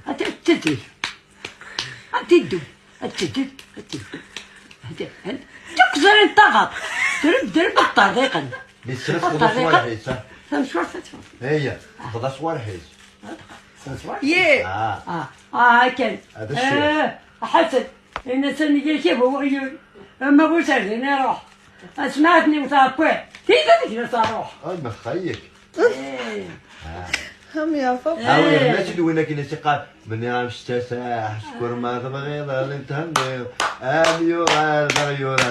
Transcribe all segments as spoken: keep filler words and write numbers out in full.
Ad t-, ad t-teddu. Ad t-teddu. Ad t-teddu. Ad t-teddu. Ad t-, ad t-, Tuk zrin taɣaṭ. Dreb, dreb, ṭṭerḍiqen. Di tesra txuḍ aswarḥ-is, ha? Tamecwart ad tfeḍ. Eya, txuḍ aswarḥ-is. Yé. Ah. Ah, ah, akken. Hada ccix. Eh, Ḥasen, inna-san iga kif uɣyul. Ama bu serdin iruḥ. Asmaɛtni wteɣ kwi. Tida deg nasa ruḥ. Ay, ma xayyek. Eh. Am yafa. Awi, eh, mačči d win akken i s-iqqar, menni am ccasa, ḥeckur ma tebɣiḍ, ad ntenniḍ. Am yuɣal d aɣyul,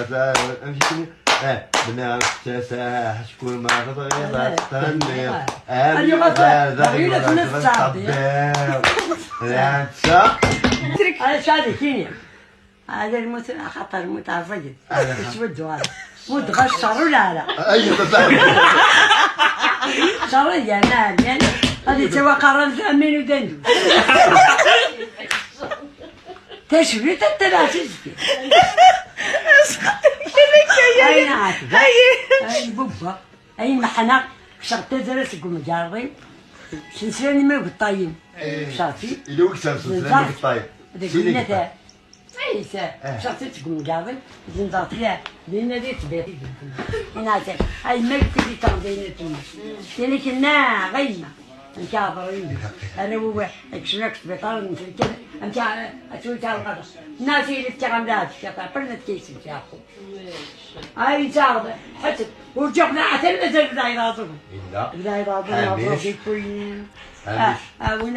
amek i s-nni? Eh, menni am ccasa, ḥeckur ma tebɣiḍ, ad tenniḍ. Am yuɣal d aɣyul, ad ntenniḍ. Lɛansa. Ay, cadi kini. Ala lmut, axaṭer lmut ɛẓagen. Ala. Isweddu ara. Mut ɣas cceṛ ula ara. Ay, baba. Cceṛ yerna ɛeryan. Ad yettwaqarren d amin u d andu. Tacbirt ad tala s izki. Ay, nɛat. Ay, bubba. Ay, meḥna. Kseɣ tazara seg umgarḍ-iw. Senslan imageṭṭayen. Eh. Safi. Ila wi kseɣ senslan imageṭṭayen. Deg winna ta. Ay, ta. Eh. Kseɣ-tt seg umgarḍ-iw. Dinna di tbiṭ. Inna-tt, ay, ma yekk di tɣendayin-agi. Tini kenna, ɣayma. Nekk aɛḍer-iyi. Ana wuwa, aksum ak sbiṭar, nfelkan, amek a, a tuli ta lɣaḍa. Nna-tt, ili fkiɣ am lɛad, fkiɣ ta, pernet kaysen, fkiɣ. Ay, yettaɛreḍ, ḥetteb, ur ǧǧiɣ la, atan mazal la ilaẓen. Illa. La ilaẓen, Ḥamic. Aẓur di kuyin. Ḥamic. Ah, ah, win ad